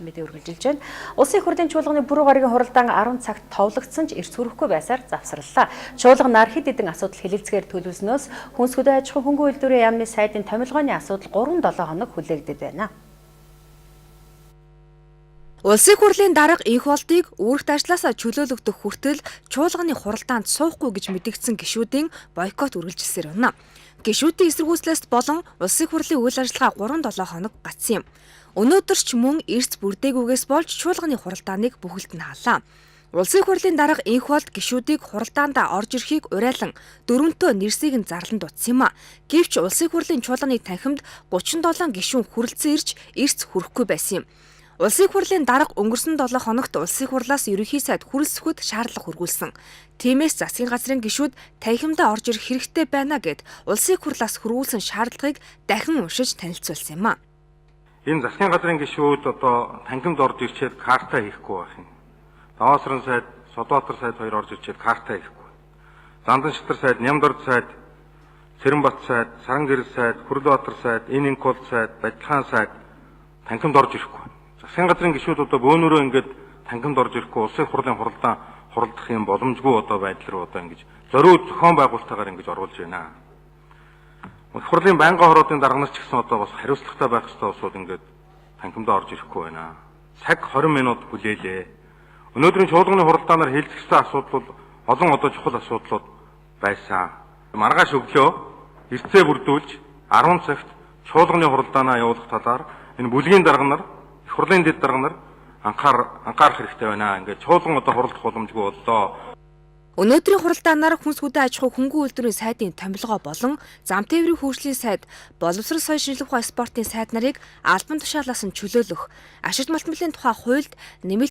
Мэдээ үргэлжилж байна. Улсын хурлын чуулганы пүрэв гарагийн хуралдаан 10 цагт товлогдсон ч эрс хүрэхгүй байсаар завсарлаа. Чуулганаар хэд хэдэн асуудал хэлэлцгээр төлөвлөснөөс хүнс хөдөө аж ахуйн хөнгөн үйлдвэрийн яамны сайдын томилгооны асуудал 3-7 хоног хүлээгдээд байна. Улсын хурлын дарга Энх Болдыг үүрэгт ажлаасаа чөлөөлөгдөх хүртэл чуулганы хуралдаанд суухгүй гэж мэдэгдсэн гишүүдийн бойкот үргэлжилсээр байна. Гишүүдийн эсэргүүцлээс болон Улсын хурлын үйл ажиллагаа 3-7 хоног гацсан юм. Өнөөдөр ч мөн эрс бүрдээгүйгээс болж чуулганы хуралдааныг бүхэлд нь хаалаа. Улсын хурлын дарга Энх Болд гишүүдийг хуралдаандаа орж ирэхийг уриалан дөрөнтөө нэрсийг нь зарлан дутсан юм а. Гэвч Улсын хурлын чуулганы танхимд 37 гишүүн хүрэлцэн ирж эрс хүрэхгүй байсан юм. Улсын хурлын дарга өнгөрсөн 7 хоногт Улсын хурлаас ерөнхий сайд хүрэлцэхэд шаардлага хүргүүлсэн. Тиймээс засгийн газрын гишүүд танхимдаа орж ирэх хэрэгтэй байна гэд Улсын хурлаас хүргүүлсэн шаардлагыг дахин уншиж танилцуулсан юм а. Энэ засгийн газрын гишүүд одоо танхимд орж ирчээд карта хийхгүй байх юм. Даваасран сайд, Содбаатар сайд хоёр орж ирчээд карта хийхгүй. Зандан шатар сайд, Нямдорд сайд, Цэрэнбат сайд, Сарангэрэл сайд, Хүрлбаатар сайд, Энэ Инкол сайд, Бадилхан сайд танхимд орж ирэхгүй. Засгийн газрын гишүүд одоо бөөнөрөө ингээд танхимд орж ирэхгүй улсын хурлын хуралдаан хуралдах юм боломжгүй одоо байдал руу одоо ингэж зориуд зохион байгуулалтаагаар ингэж оруулж байна. Их хурлын байнгын хоруудын дарга нар ч гэсэн одоо бас хариуцлагатай байх ёстой улсууд ингээд танхимдаа орж ирэхгүй байна. Цаг 20 минут хүлээлээ. Өнөөдрийн чуулганы хуралдаанаар хэлцэх ёстой асуудал бол олон одоо чухал асуудлууд байсан. Маргааш өглөө эртсээ бүрдүүлж 10 цагт чуулганы хуралдаанаа явуулах талаар энэ бүлгийн дарга нар, их хурлын дэд дарга нар анхаарах хэрэгтэй байна. Ингээд чуулган одоо хуралдах боломжгүй боллоо. Өнөөдрийн хуралдаанаар хүнс хөдөө аж ахуй хөнгөн үйлдвэрийн сайдын томилгоо болон зам тээврийн хөгжлийн сайд, боловсрол соёл шинжлэх ухаан спортын сайд нарыг албан тушаалаас нь чөлөөлөх, ашигт малтмалын тухай хуульд нэмэлт